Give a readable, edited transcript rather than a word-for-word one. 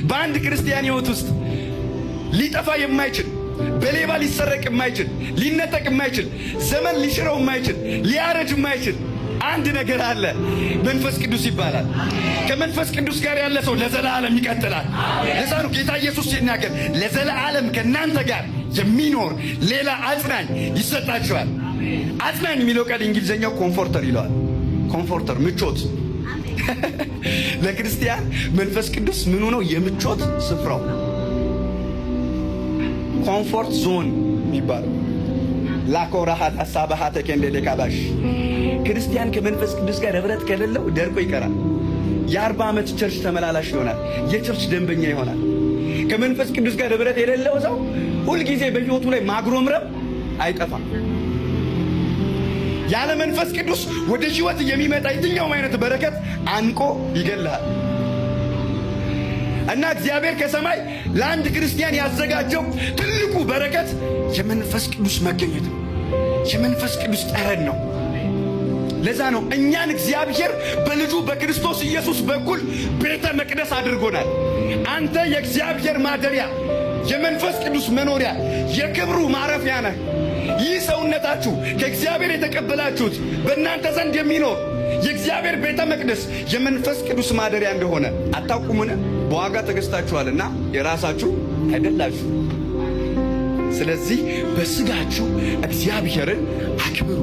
በአንድ ክርስቲያን ሕይወት ውስጥ ሊጠፋ የማይችል፣ በሌባ ሊሰረቅ የማይችል፣ ሊነጠቅ የማይችል፣ ዘመን ሊሽረው የማይችል፣ ሊያረጅ የማይችል አንድ ነገር አለ። መንፈስ ቅዱስ ይባላል። ከመንፈስ ቅዱስ ጋር ያለ ሰው ለዘላለም ይቀጥላል። ለዛ ነው ጌታ ኢየሱስ ሲናገር ለዘላለም ከእናንተ ጋር የሚኖር ሌላ አጽናኝ ይሰጣችኋል። አጽናኝ የሚለው ቃል እንግሊዝኛው comforter ይለዋል። Comforter ምቾት። ለክርስቲያን መንፈስ ቅዱስ ምኑ ነው? የምቾት ስፍራው፣ comfort zone የሚባለው። ላኮራሃት ሀሳባሃ ተኬንዴ ካባሽ። ክርስቲያን ከመንፈስ ቅዱስ ጋር ህብረት ከሌለው ደርቆ ይቀራል። የ40 ዓመት church ተመላላሽ ይሆናል። የ church ደንበኛ ይሆናል። ከመንፈስ ቅዱስ ጋር ህብረት የሌለው ሰው ሁልጊዜ በህይወቱ ላይ ማጉረምረም አይጠፋም። ያለ መንፈስ ቅዱስ ወደ ህይወት የሚመጣ የትኛውም አይነት በረከት አንቆ ይገልሃል። እና እግዚአብሔር ከሰማይ ለአንድ ክርስቲያን ያዘጋጀው ትልቁ በረከት የመንፈስ ቅዱስ መገኘት ነው። የመንፈስ ቅዱስ ጠረን ነው። ለዛ ነው እኛን እግዚአብሔር በልጁ በክርስቶስ ኢየሱስ በኩል ቤተ መቅደስ አድርጎናል። አንተ የእግዚአብሔር ማደሪያ፣ የመንፈስ ቅዱስ መኖሪያ፣ የክብሩ ማረፊያ ነህ። ይህ ሰውነታችሁ ከእግዚአብሔር የተቀበላችሁት በእናንተ ዘንድ የሚኖር የእግዚአብሔር ቤተ መቅደስ የመንፈስ ቅዱስ ማደሪያ እንደሆነ አታውቁምን? በዋጋ ተገዝታችኋልና የራሳችሁ አይደላችሁ። ስለዚህ በሥጋችሁ እግዚአብሔርን አክብሩ።